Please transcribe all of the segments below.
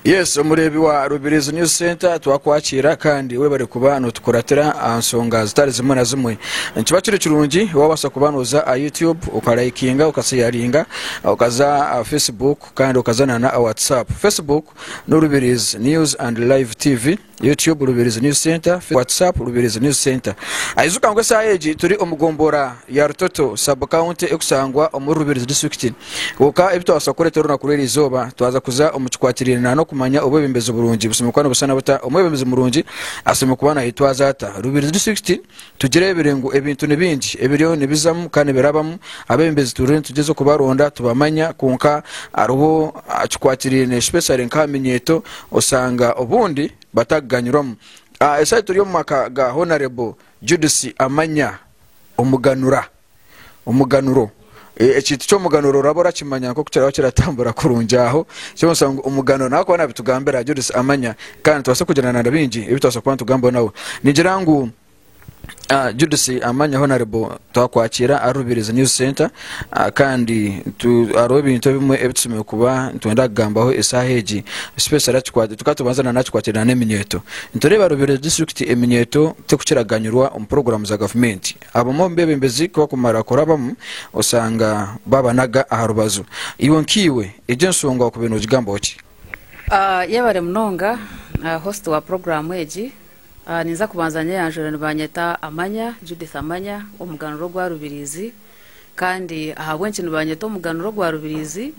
Yes, omureebi wa Rubirizi News Center twakwakiira kandi webare kuba notukuratira aha nsonga zitari zimwe na zimwe. Nikiba kiri kirungi wabaasa kuba noza aha YouTube okarayikinga okaseyaringa okaza aha Facebook kandi okaza na aha WhatsApp. Facebook ni Rubirizi News and Live TV. YouTube Rubirizi News Center, WhatsApp Rubirizi News Center. Aijuka ngu esaaha egi turi omu gombora ya Rutoto sub county ekusangwa omuri Rubirizi district. Kwonka ebi twabaasa kukureetera orunaku rw'eri izooba twaza kuza omu kikwatiraine na n'okumanya obwebembezi burungi bushemereire kuba nibushushana buta, omwebembezi murungi ashemereire kuba nayetwaza ata. Rubirizi district tugireebire ngu ebintu ni bingi ebiriyo nibizamu kandi nibirabamu, abebembezi turiyo nitugyezaho kubaronda tubamanya kwonka hariho kikwatiraine especially nk'aha minyeeto osanga obundi batakuganyirwamu. Eshaaha egi turi omu maka ga Honarebo Judith Amanya Omuganura. Omuganuro. Ekintu ky'omuganuro oraba orakimanya nk'oku kiraba kiratambura kurungi aho. Kyonka ngu omuganuro nawe akuba nabitugambira Judith Amanya kandi nitubaasa kugira na bingi ebi twabaasa kuba nitugambaho nawe. Ningira ngu Judith Amanya Honarebo twakwakira ahari Rubirizi News Center kandi hariho ebintu ebimwe ebi tushemereire kuba nitwenda kugambaho eshaaha egi especially tukaba tubanza na nakikwatiraine n'eminyeeto. Nitureeba Rubirizi district eminyeeto terikukiraganyirwa omu puroguraamu za gavumenti. Abamwe omu beebembezi ku barikumara kurabamu oshanga baabanaga aha rubaju. Iwe nkaiwe egyo enshonga waakubaire noogigambaho ki? Yebare munonga host wa puroguraamu egi. Ninza kubanza nyeyanjure nibanyeta Amanya, Judith Amanya, w'omuganuro ogwa Rubirizi. Kandi ahabw'enki nibanyeta omuganuro ogwa Rubirizi,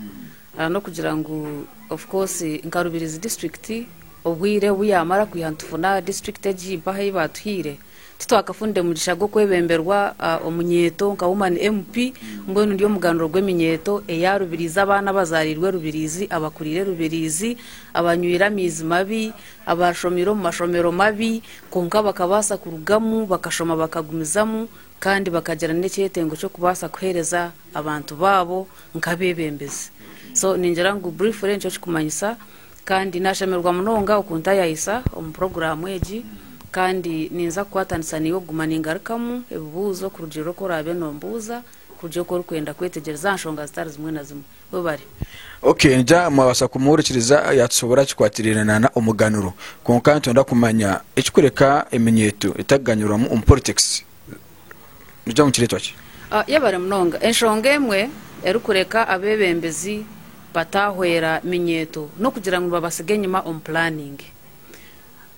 n'okugira ngu of course nka Rubirizi district obwire obu yaamara kwiha nitufuna district egi mpaha ei baatuhaire, Titwakafunire mugisha gw'okwebemberwa omunyeeto nka Woman MP, mbwenu ndi omuganuro gw'eminyeeto eya Rubirizi, abaana abazaariirwe Rubirizi, abakuriire Rubirizi, abanywire amaizi mabi, abashomiire omu mashomero mabi kwonka bakabaasa kurugamu bakashoma bakagumizamu kandi bakagira n'ekyetengo ky'okubaasa kuheereza abantu baabo nk'abeebembezi. So ningira ngu briefly nikyo kirikumanyisa. Kandi naashemererwa munonga okuntaayaayisa omu puroguraamu egi, kandi ninza kukwatanisa naiwe kuguma ningarukamu ebibuuzo kurugiirira oku oraabe noombuuza, kurugiirira oku orikwenda kwetegyereza aha nshonga zitari zimwe na zimwe. Webare. Ok nija mwabasa kumuhurikiriza yatusobora kikwatiraine na omuganuro kwonka nitwenda kumanya ekikureka eminyeto etaganyurwamu omu politics nija ngu nikiretwa ki? Yebare munonga. Enshonga emwe erikureka abebembezi batahwera minyeto nokugira ngu nibabasiga enyima omu planning.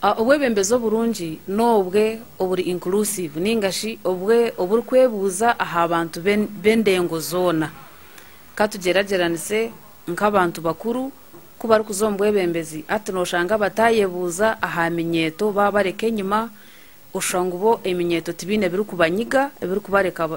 Obwebembezi oburungi nobwe oburi inclusive ninga shi obwe oburikwebuuza aha bantu b'endengo zoona. Katugyeragyeranise nk'abantu bakuru ku barikuza omu bwebembezi hati noshanga batayebuuza aha minyeto babareka enyima. Oshusha ngu bo eminyeeto tibaine birikubanyiga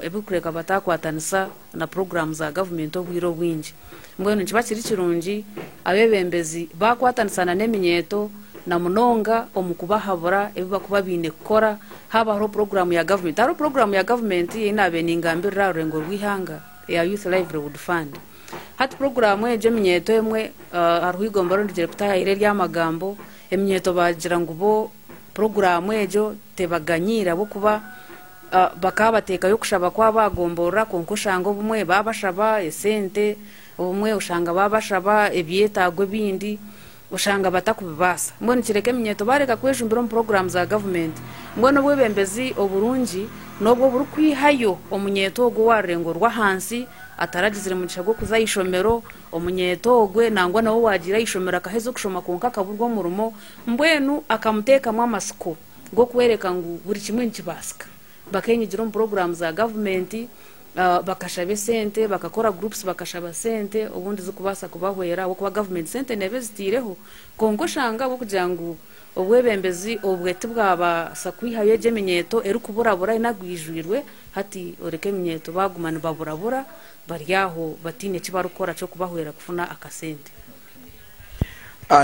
ebirikureka bataakwatanisa na puroguraamu za gavumenti obwire obwingi. Mbwenu nikiba kiri kirungi abeebembezi baakwatanisa na n'eminyeeto na munonga omu kubahabura ebi barikuba baine kukora haaba hariho puroguraamu ya gavumenti. Hariho puroguraamu ya gavumenti ei naabaire ningambirira aha rurengo rw'eihanga eya Youth Livelihood Fund. Hati puroguraamu egyo eminyeeto emwe hariho eigomba rindigire kutaayaayira ery'amagambo, eminyeeto baagira ngu bo Puroguraamu egyo tebaganyiire ahabw'okuba bakaba bateekayo okushaba kwabo aha gomborora kwonka oshanga obumwe baabashaba esente, obumwe oshanga baabashaba ebyetaago ebindi oshanga batakubibaasa. Mbwenu kireka eminyeeto baareka kwejumbira omu puroguraamu za gavumenti. Mbwenu obwebembezi oburungi n'obwo oburikwihayo omunyeeto ogwo owa rurengo rw'ahansi ataragizire mugisha gw'okuza aha ishomero, omunyeeto ogwe nangwa nawe owaagiire aha ishomero akaheza okushoma kwonka akaburwa omurimo, Mbwenu akamuteekamu amatsiko g'okworeka ngu buri kimwe nikibaasika. Bakeenyigira omu puroguraamu za gavumenti, bakashaba esente, bakakora gurupusi bakashaba sente obundi zirikubaasa kubahwera ahabw'okuba gavumenti sente neeba ezitaireho. Kwonka oshanga ahabw'okugira ngu obwebembezi obwe tibwabaasa kwihayo egyo eminyeeto erikuburabura enagwijwirwe, hati oreka eminyeeto baaguma nibaburabura bari aho bataine ki barikukora ky'okubahwera kufuna akasente.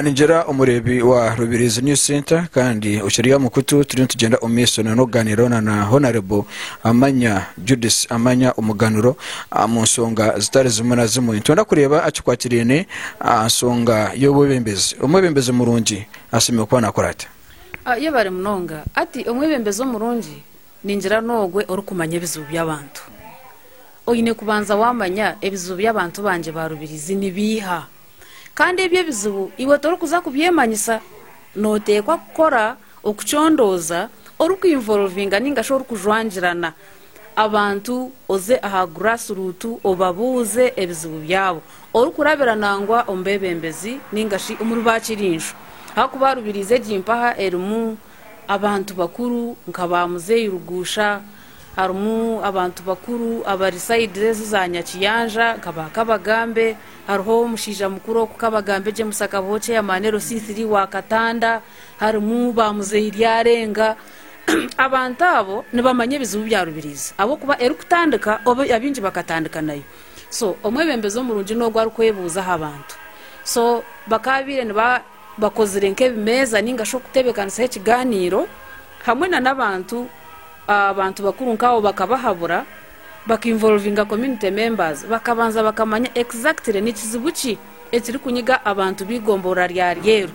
Ningira omureebi wa Rubirizi News Center kandi okiri aha mukutu turiyo nitugyenda omu maisho n'okugaaniiraho na na Honarebo Amanya Judith Amanya Omuganuro mu nshonga zitari zimwe na zimwe. Nitwenda kureeba akikwatiraine aha nshonga y'obwebembezi. Omwebembezi murungi ashemereire kuba naakora ata? Yebare munonga. Hati omwebembezi omurungi ningira n'ogwe orikumanya ebizibu by'abantu. Oine kubanza waamanya ebizibu by'abantu bangye ba Rubirizi nibiiha. Kandi ebyo ebizibu iwe torikuza kubyemanyisa, noteekwa kukora okucondooza orikuinvolvinga ninga shi orikujwangirana abantu oze aha grassroot obabuuze ebizibu byabo orikurabira nangwa omu beebembezi ninga shi omuri baakirinju. Ahakuba Rubirizi egi mpaha erimu abantu bakuru nka ba Muzeeyi Rugusha, harimu abantu bakuru abari sayidi ezi za Nyakiyanja nka ba Kabagambe, hariho omushaija mukuru oku Kabagambe James akabaho chairman LC3 wa Katanda, harimu ba Muzeeyi Ryarenga. Abantu abo nibamanya ebizibu bya Rubirizi ahabw'okuba erikutandika obu abaingi bakatandika nayo. So omwebembezi omurungi n'ogwo arikwebuuza aha bantu. So bakaabaire niba. Bakozire nk'ebimeeza ninga shi okutebekanisaho ekiganiiro hamwe na n'abantu abantu bakuru nk'abo bakabahabura baka involvinga community members bakabanza bakamanya exactly ni kizibu ki ekirikunyiga abantu b'eigomborora rya Ryeru,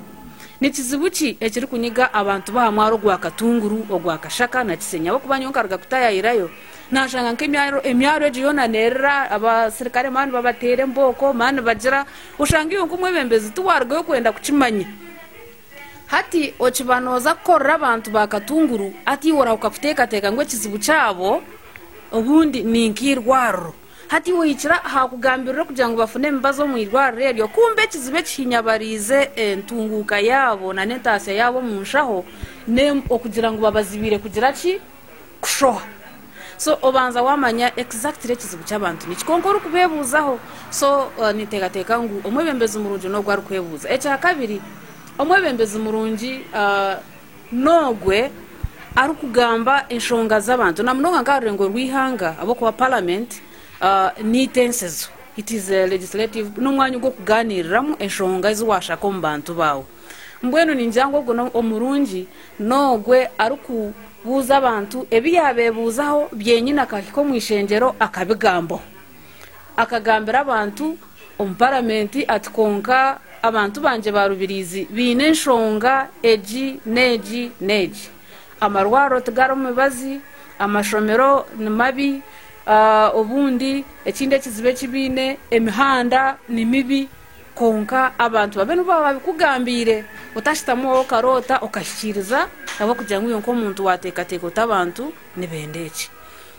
ni kizibu ki ekirikunyiga abantu b'aha mwaro gwa Katunguru, ogwa Kashaka na Kisenyi ahabw'okuba nyowe nkaruga kutayayirayo Naashanga nk'emyaro emyaro egyo yoona neerira, abasirikare mani nibabateera embooko, mani nibagira, oshanga iwe nk'omwebembezi tiwaarugayo kwenda kukimanya. Hati okiba nooza kukorera abantu ba Katunguru, hati iwe orahuka kuteekateeka ngu ekizibu kyabo obundi ni nk'eirwariro. Hati iwe ohikire aha kugambirira okugira ngu bafune emibazi omu irwariro eryo, kumbe ekizibu ekihinyabariize entunguuka yaabo n'entaasya yaabo omu nshaho n'okugira ngu babazibiire kugira ki? Kushoha. So obanza wamanya exactly ekizibu ky'abantu niki kwonka orikubebuuzaho. So ninteekateeka ngu omwebembezi murungi n'ogwo arikwebuuza. Ekyakabiri, omwebembezi murungi n'ogwe arikugamba enshonga z'abantu na munonga nk'aha rurengo rw'eihanga ahabw'okuba parliament n'eitensezo, it is a legislative, n'omwanya ogw'okugaaniiriramu enshonga ezi waashaka omu bantu baawe. Mbwenu ningira ngu ogwo omurungi n'ogwe arikubuuza abantu ebi yaabeebuuzaho byenyine akahika omu ishengyero akabigambaho. Akagambira abantu omu paramenti ati kwonka abantu bangye ba Rubirizi baine enshonga egi n'egi n'egi. Amarwariro tigarimu mibazi, amashomero ni mabi, obundi ekindi ekizibu eki baine emihanda ni mibi. Kwonka abantu babe nibo baaba babikugambiire, otashutamu wowe okaroota okahikiiriza ahabw'okugira ngu iwe nk'omuntu waateekateeka oti abantu nibenda eki.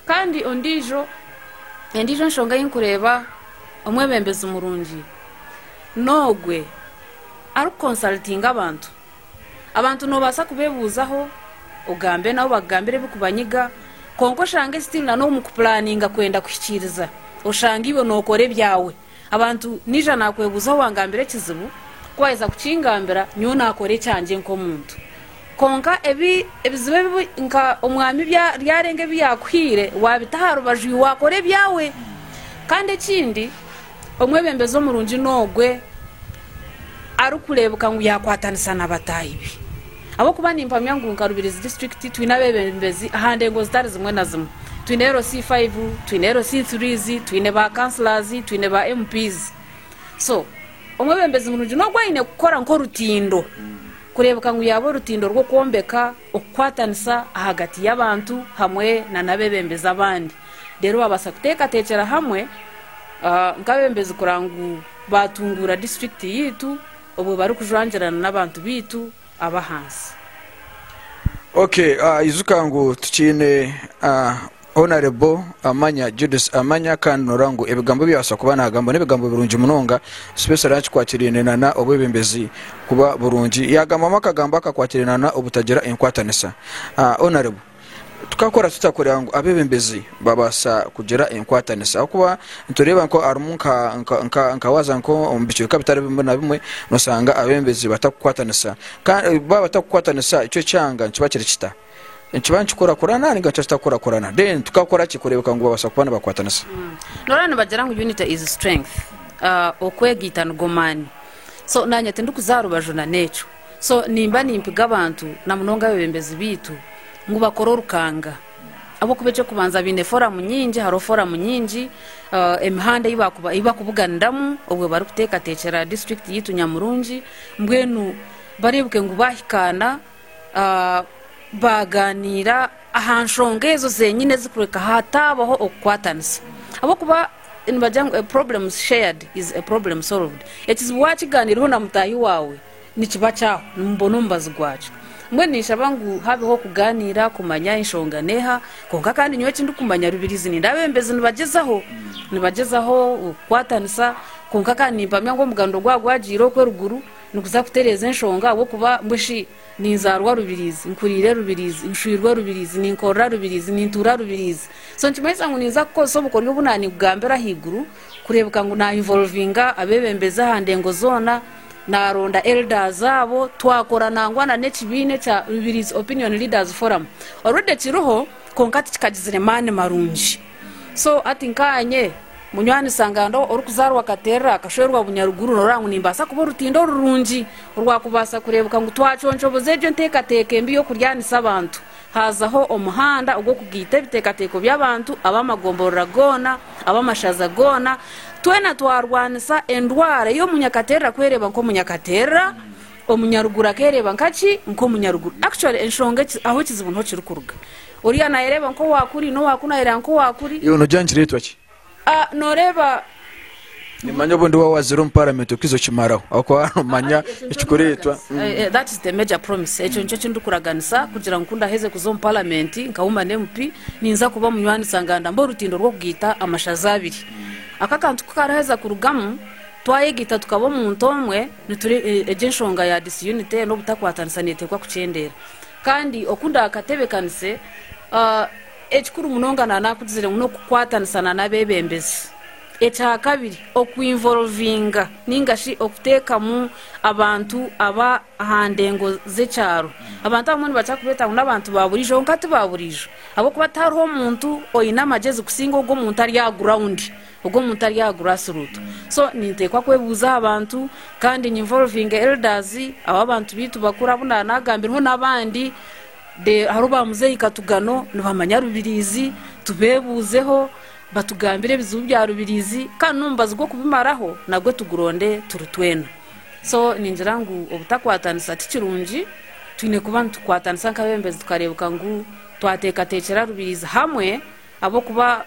Kandi ondiijo endiijo enshonga ei nkureeba omwebembezi murungi n'ogwe arikukonsarutinga abantu. Abantu noobaasa kubeebuuzaho, ogambe nabo bakugambire ebirikubanyiga, kwonka oshange still na n'omu kupulaninga kwenda kuhikiiriza, oshange iwe nookora ebyawe. Abantu, Naija naakwebuuzaho wangambira ekizibu, ku waaheza kukingambira, nyowe naakora ekyangye nk'omuntu. Kwonka ebi ebizibu ebi nka omwami Ryarenga ebi yaakuhaire waabita aha rubaju iwe waakora ebyawe. Kandi ekindi, omwebembezi omurungi n'ogwe arikureebeka ngu yaakwatanisa na bataahi be. Ahabw'okuba nimpamya ngu nka Rubirizi disiturikiti twine abeebembezi aha ndengo zitari zimwe na zimwe. Twine LC5, twine LC3s, twine ba councillors, twine ba MPs. So, omwebembezi murungi n'ogu aine kukora nk'orutindo kureebeka ngu yaaba orutindo rw'okwombeka okukwatanisa ahagati y'abantu hamwe n'abeebembezi abandi. Reero babaasa kuteekateekyera hamwe nk'abeebembezi kureba ngu baatunguura disiturikiti yaitu. Obwo barikujwangirana n'abantu baitu ab'ahansi. Ok, ijuka ngu tukiine Honourable Amanya, Judith Amanya kandi noreba ngu ebigambo ebi yabaasa kuba nagamba n'ebigambo birungi munonga especially aha kikwatiraine na n'obwebembezi kuba burungi. Yagambamu akagambo akakwatiraine na obutagira enkwatanisa. Honourable. Tukakora tuta kureba ngu abeebembezi babaasa kugira enkwatanisa? Ahabw'okuba nitureeba nka harimu nka waaza nk'omu bicweka bitari bimwe na bimwe noshanga abeebembezi batarikukwatanisa. Kandi baaba batarikukwatanisa ekyo ekyanga nikiba kiri kita? Nikiba nikikurakurana nainga nikiba kitarikukurakurana? Then tukakora ki kureebeka ngu babaasa kuba nibakwatanisa? Noreeba nibagira ngu unity is strength, okwegaita nigo maani. So naanye tindikuza aha rubaju na n'ekyo. So nimba nimpiga abantu na munonga abebembezi baitu ngu bakore orukanga ahabw'okuba eky'okubanza baine foramu nyingi, hariho foramu nyingi, emihanda ei bakuba ei bakubuganiramu obwo barikuteekateekyera disiturikiti yaitu nyamurungi, mbwenu bareebeke ngu baahikaana baagaaniira aha nshonga ezo zenyine ezirikureka hataabaho okukwatanisa ahabw'okuba. Nibagira ngu a problem shared is a problem solved. Ekizibu waakigaaniiraho na mutaahi waawe, nikiba kyahwa, nimubona omubazi gwakyo. Mbwenu ninshaba ngu habeho okugaaniira kumanya enshonga n'eha, kwonka kandi nyowe eki ndikumanya Rubirizi nindeeba abeebembezi nibagyezaho, nibagyezaho kukwatanisa, kwonka kandi nimpamya ngu omugando gwaba gwagiire okwo eruguru niguza kutereeza enshonga ahabw'okuba mbwe shi Ninzaarwa Rubirizi, nkuriire Rubirizi, nshwirwe Rubirizi, ninkorera Rubirizi, nintuura Rubirizi. So nikimanyisa ngu ninza kukozesa obukoryo obu nanikugambira ahaiguru kureebeka ngu na involvinga abeebembezi aha ndengo zoona, naaronda elders abo, twakora nangwa na n'ekibiina ekya Rubirizi Opinion Leaders Forum. Already kiriho kwonka tikikagizire maani marungi. So hati nkaanye munywani Sanganda orikuzaarwa Katerera akashwerwa Bunyaruguru noreeba ngu nimbaasa kuba orutindo orurungi orwakubaasa kureebeka ngu twaconcoboza egyo enteekateeka embi y'okuryanisa abantu haazaho omuhanda ogw'okugaita ebiteekateeko by'abantu ab'amagomborora goona, ab'amashaza goona twena twarwanisa endwara ey'omunyakaterera kwereeba nk'omunyakaterera, omunyaruguru akeereeba nka ki? Nk'omunyaruguru. Actually enshonga ahu ekizibu niho kirikuruga. Oriya naayereeba nk'owa kuri, n'owa kunu ayereeba nk'owa kuri. Iwe noogira nikireetwa ki? Ah, nooreeba. Nimanya obundi waaba waazire omu paramenti okiza okimaraho ahabw'okuba noomanya ekirikureetwa. That is the major promise. Ekyo nikyo eki ndikuraganisa kugira ngu ku ndaheze kuza omu paramenti nka woman MP, ninza kuba munywani Sanganda mbe orutindo rw'okugaita amashaza abiri. Aka akantu ku karaheza kurugamu, twayegaita tukaba omuntu omwe, nituri egyo enshonga ya disunity n'obutakwatanisa neeteekwa kukyendeera. Kandi oku ndaakatebeekanise, ekikuru munonga naanakugizire ngu n'okukwatanisa n'abeebembezi. Ekyakabiri, okwinvorovinga nainga shi okuteekamu abantu aba aha ndengo z'ekyaro. Abantu abamwe nibakira kubeeta ngu n'abantu ba buriijo kwonka ti ba buriijo ahabw'okuba tihariho omuntu oine amagyezi kusinga ogu omuntu ari aha gurawundi. Ogwo omuntu ari aha grassroot. So ninteekwa kwebuuza aha bantu kandi nyinvolvinge elders, abo abantu baitu bakuru abu naanagambirweho n'abandi, de hariho ba muzeeyi Katugano nibamanya Rubiriizi, tubeebuuzeho batugambire ebizibu bya Rubiriizi kandi n'omubazi gw'okubimaraho nagwo tuguronde turi twena. So ningira ngu obutakwatanisa ti kirungi, twine kuba nitukwatanisa nk'abeebembezi tukareebeka ngu twateekateekyera Rubiriizi hamwe. Ahabw'okuba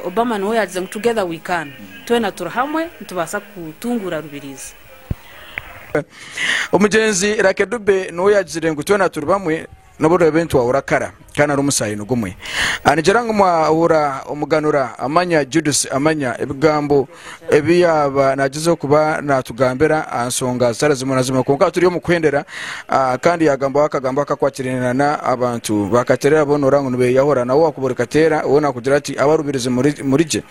Obama niwe yaagize ngu together we can, twena turi hamwe nitubaasa kutunguura Rubirizi. Omugyenzi Lucky Dube niwe yaagizire ngu twena turi bamwe n'obu oraabe nitwahura kara kandi ari omusaayi nigumwe. Nigira ngu mwahura omuganura Amanya Judith Amanya ebigambo ebi yaaba nagyezaho kuba natugambira aha nshonga zitari zimwe na zimwe kwonka turi omu kuhendera kandi yagambaho akagambo akakwatiraine na abantu ba Katerera boona oraba ngu nibeyahura nawe wakuba ori Kateera we nakugira ati aba Rubirizi muri gye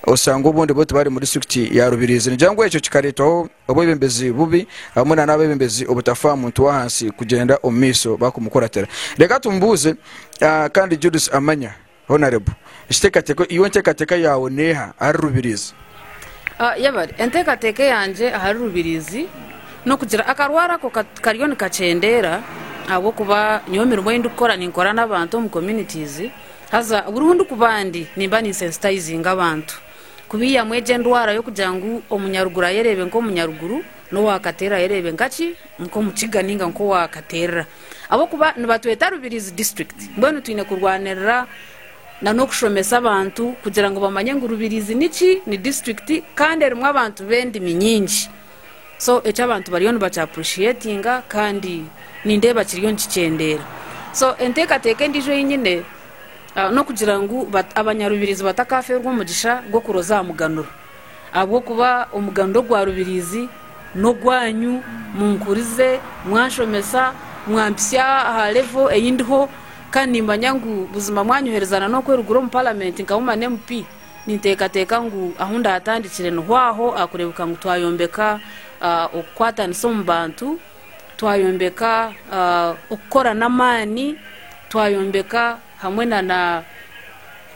osanga obundi bo tibari mu disiturikiti ya Rubirizi nigira ngu ekyo kikareetwaho obwebembezi bubi hamwe na n'abebembezi obutafa aha muntu w'ahansi kugyenda omu maisho bakumukuratira reka tumubuuze kandi Judith Amanya Honarebo, ekiteekateeko, iwe enteekateeka yaawe n'eha ahari Rubirizi? Yebare. Enteekateeka eyangye ahari Rubirizi n'okugira akarwara ako kariyo nikakyendeera ahabw'okuba nyowe emirimo ei ndikukora ninkora n'abantu omu communities haza buri ahu ndikuba ndi nimba ninsensitayizinga abantu kubaihamu egyo endwara y'okugira ngu omunyaruguru ayereebe nk'omunyaruguru n'owa Katerera ayereebe nkaki? Nk'omukiga nainga nk'owa Katerera. Ahabw'okuba nibatweta Rubirizi district, mbwenu twine kurwanirira na n'okushomesa abantu kugira ngu bamanye ngu Rubirizi niki, ni district kandi erimu abantu b'endimi nyingi. So ekyo abantu bariyo nibakya appreciatinga kandi nindeeba kiriyo nikikyendeera. So enteekateeka endiijo ei nyine n'okugira ngu abanyarubirizi batakafeerwa omugisha gw'okuroza aha muganuro. Ahabw'okuba omuganuro gwa Rubirizi n'ogwanyu, munkurize, mwanshomesa, mwampitsya aha level ei ndiho, kandi nimmanya ngu buzima mwanyohereza na n'okwerugura omu paramenti nka Woman MP, ninteekateeka ngu ahu ndaatandikire niho aho ahakureebeka ngu twayombeka okukwatanisa omu bantu, twayombeka okukora n'amaani, twayombeka hamwe na na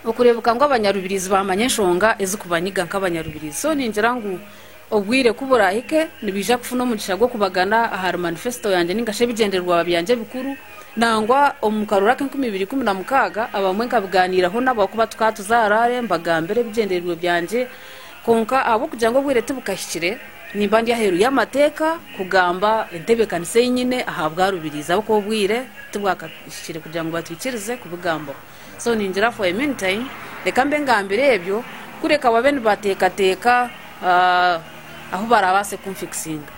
okureebeka ngu abanyarubirizi baamanya enshonga ezikubanyiga nk'abanyarubirizi. So ningira ngu obwire ku buraahike nibaija kufuna omugisha gw'okubagana ahari manifesito yangye nainga shi ebigyendererwa byangye ebikuru. Nangwa omu karuru ak'enkumi ibiri ikumi na mukaaga abamwe nkabigaaniiraho nabo ahakuba tukaba tuza Harare mbagambira ebigyendererwa byangye. Kwonka ahabw'okugira ngu obwire tibukahikire, nimba ndi aheeru y'amateeka kugamba entebeekanisa ei nyine aha bwa Rubirizi ahabw'okuba obwire tibwakahikire kugira ngu batwikirize kubigambaho. So ningira for a meantime reka mbe ngambire ebyo Kureka babe nibateekateeka ahu baraabaase kunfikisinga.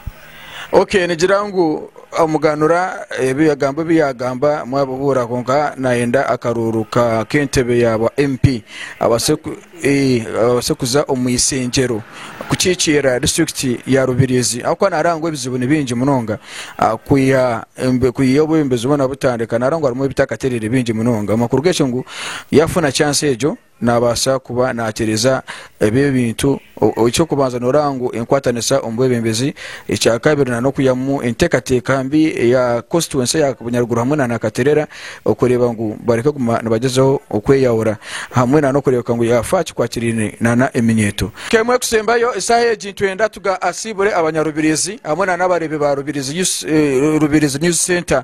Ok nigira ngu omuganura ebigambo ebi yagamba mwabihuura kwonka nayenda akaruuru k'entebe ya bwa MP abaase kuza omu isengyero kukikiirira disiturikiti ya Rubirizi ahabw'okuba nareeba ngu ebizibu ni bingi munonga kwiha obwebembezi bwona butandika nareeba ngu harimu ebitakatereire bingi munonga amakuru g'ekyo ngu yafuna chance egyo Naabaasa kuba naatereeza ebi ebintu. Eky'okubanza nooreeba ngu enkwatanisa omu bwebembezi. Ekyakabiri na n'okwihamu enteekateeka mbi eya constituency eya Bunyaruguru hamwe na Nakaterera okureeba ngu bareke kuguma nibagyezaho okweyahura hamwe na n'okureebeka ngu yaafa aha kikwatiraine na eminyeeto. Kemwe kusembayo, eshaaha egi nitwenda tuga asiibure abanyarubirizi hamwe na n'abareebi ba Rubirizi News Centre.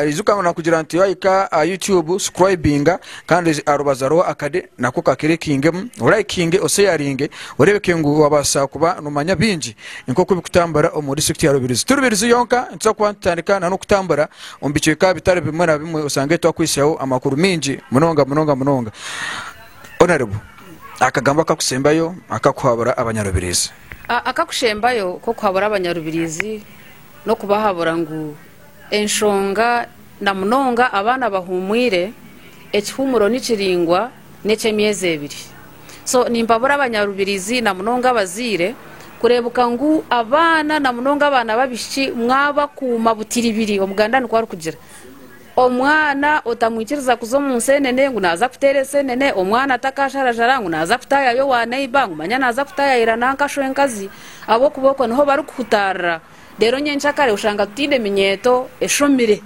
Ijuka ngu nakugira nti wahika aha YouTube subscribinga Kandi aha rubaju hariho akade nako kakirikingemu, orayikinge oseyaringe orebeke ngu wabaasa kuba nomanya bingi nk'oku birikutambura omu disiturikiti ya Rubirizi. Ti Rubirizi yonka, nituza kuba nitutandika n'okutambura omu bicweka bitari bimwe na bimwe osange twakuhitsyaho amakuru maingi munonga munonga munonga. Honourable, akagambo akakusembayo akakuhabura abanyarubirizi. Akakushembayo k'okuhabura abanyarubirizi n'okubahabura ngu Enshonga na munonga abaana abahuumwire, ekihuumuro ni kiraingwa n'eky'emyezi ebiri. So nimpabura abanyarubirizi na munonga abazaire kureebuka ngu abaana na munonga abaana b'abaishiki mwabakuuma butiribiri, Omuganda nikwo arikugira. Omwana otamwikiriza kuza omu nsenene ngu naaza kuteera esenene, omwana atakaasharashara ngu naaza kutaayaaya owa neiba ngu manya naaza kutaayaayira nanka shwenkazi ahabw'okuba okwo niho barikuhutaarira. Reero nyenkyakare oshanga tutaine minyeeto eshomire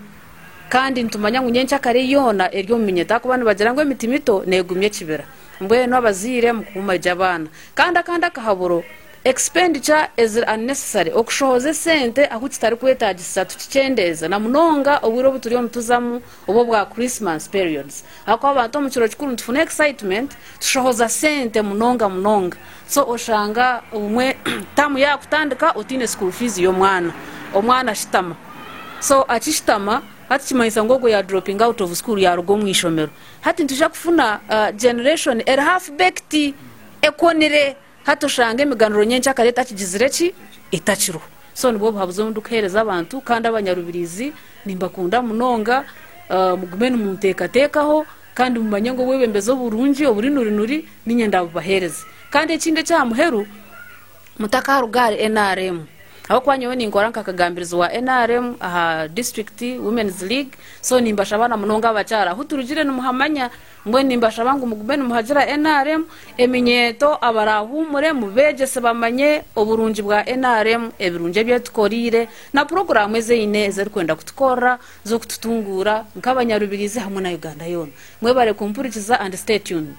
kandi nitumanya ngu nyenkyakare yoona eri omu minyeeto ahakuba nibagira ngu emiti mito neegumya ekibira. Mbwenu abazaire mukuume gye abaana. Kandi akandi akahaburo, expenditure eziri unnecessary, okushohoza esente ahu kitarikwetaagisa tukikyendeeze na munonga obwire obu turiyo nituzamu obu obwa Christmas periods ahakuba abantu omu kiro kikuru nitufuna excitement tushohoza sente munonga munonga. So oshanga obumwe term yakutandika otaine school fees y'omwana, omwana ashitama. So akishitama hati kimanyisa ngu ogwo ya dropping out of school yaruga omu ishomero. Hati nitwija kufuna generation eri half baked, ekonire, hati oshanga emiganuro nyenkyakare etakigizire ki? Etakiriho. So nibwo buhabuzi obu ndikuheereza abantu kandi abanyarubirizi nimbakunda munonga, mugume nimunteekateekaho. Kandi mumanye ngu obwebembezi oburungi oburi nuri-nuri niinye ndaabubaheereze. Kandi ekindi eky'aha muheru, mutakaruga ahari nrm. Ahabw'okuba nyowe ninkora nka kagambirizi wa nrm aha disiturikiti Women's League, so nimbashaba na munonga abakyara ahu turugire nimuhamanya, mbwenu nimbashaba ngu mugume nimuhagira nrm, eminyeeto abaraahuumure mubeegyese bamanye oburungi bwa nrm, ebirungi ebi etukoreire na puroguraamu ezi eine ezi erikwenda kutukorera. z'okututunguura nk'abanyarubirizi hamwe na Uganda yoona. Mwebare kumpurikiza and stay tuned.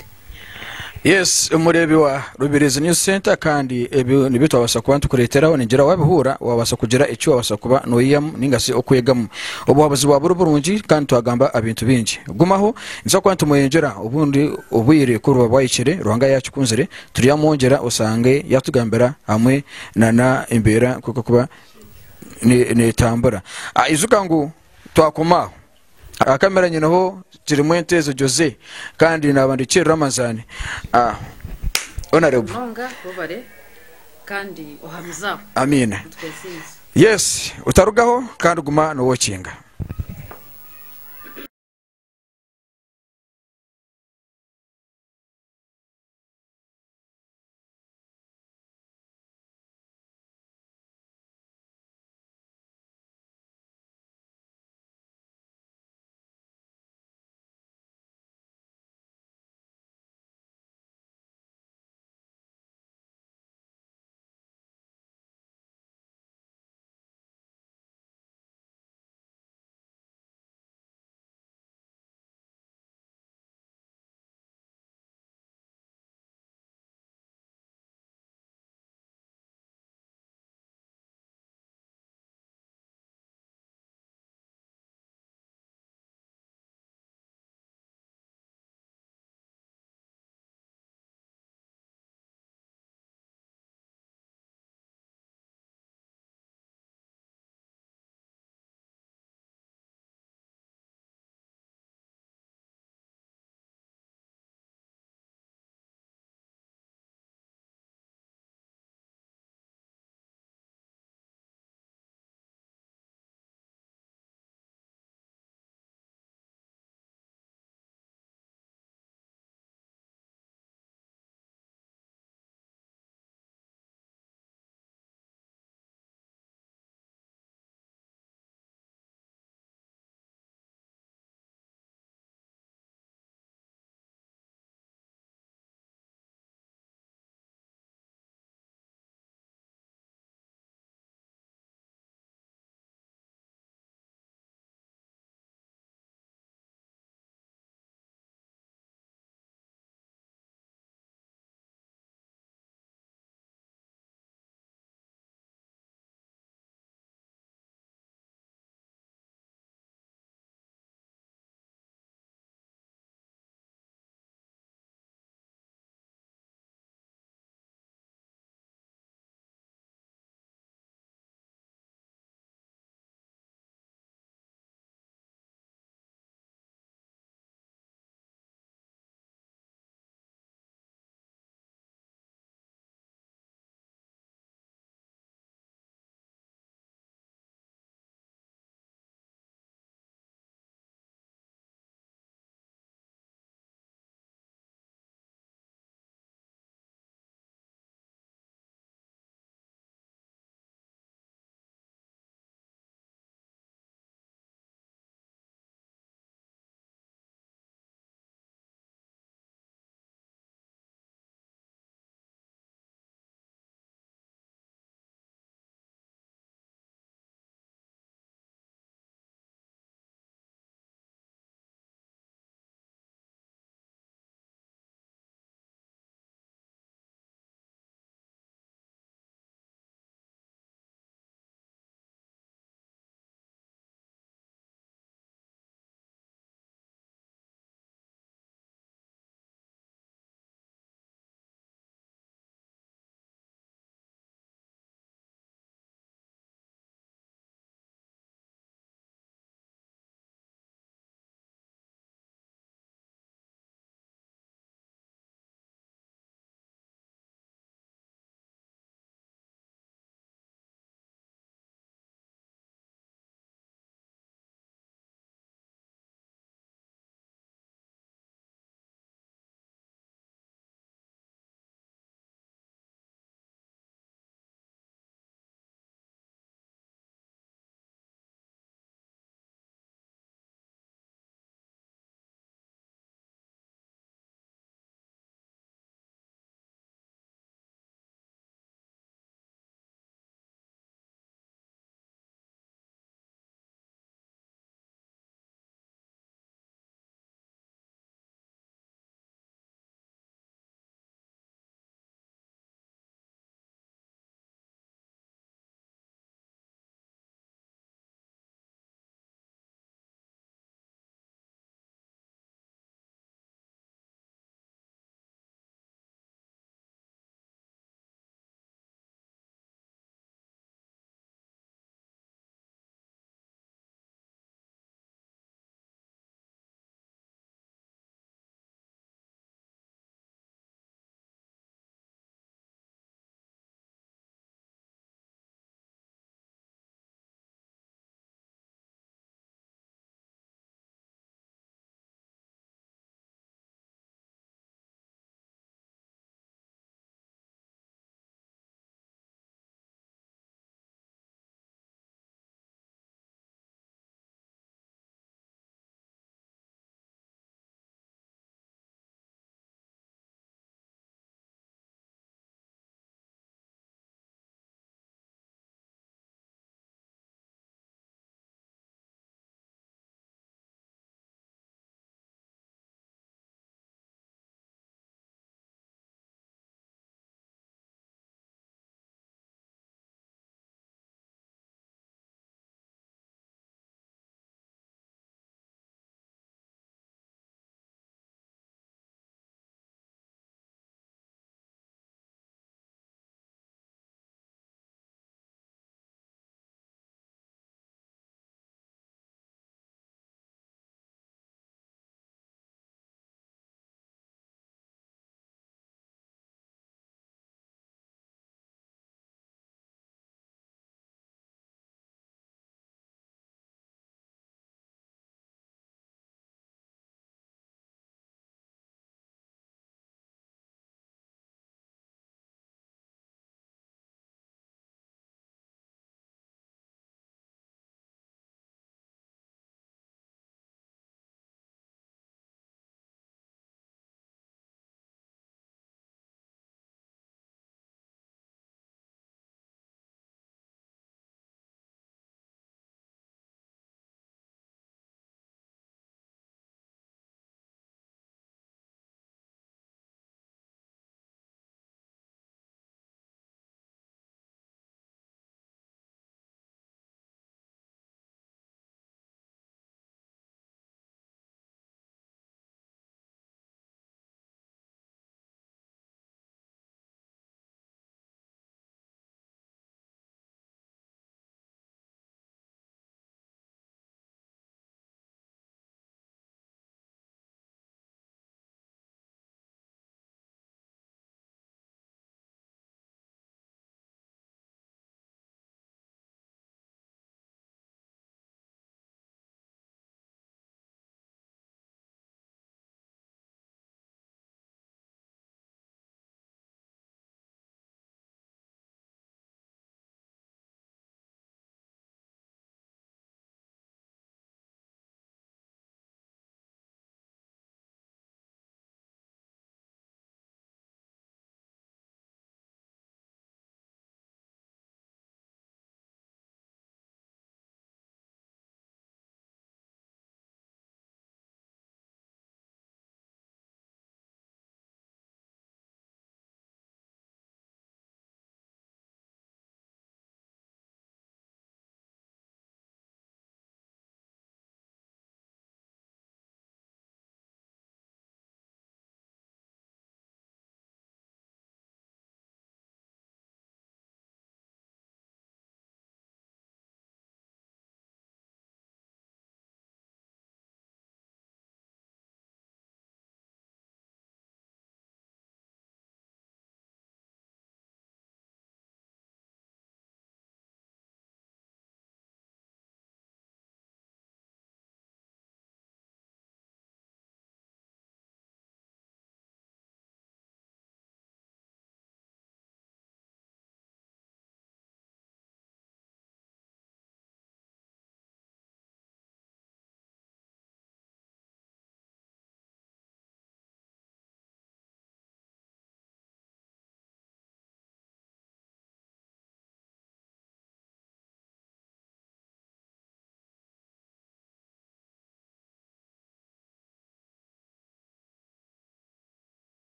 Yes omureebi wa Rubirizi News Center kandi ebi nibyo twabasa kuba nitukureeteraho ningira wabihuura wabasa kugira eki wabasa kuba noyihamu ninga shi okwegamu. Obuhabuzi bwa buri burungi kandi twagamba aha bintu bingi. Gumaho nituza kuba nitumweyongyera obundi obwire ku buriba bwahikire Ruhanga yakikunzire turyamwongyera osange yatugambira hamwe nana embeera nk'oku erikuba neetambura. Ijuka ngu twakoma aho. Aha kamera nyineho Kirimwentezo Jose kandi naaba ndi Kirira Ramazani. Honourable. Munonga webare kandi ohamize aho. Amiina. Nitukwesiimisa. Yes, otarugaho kandi guma nowokinga.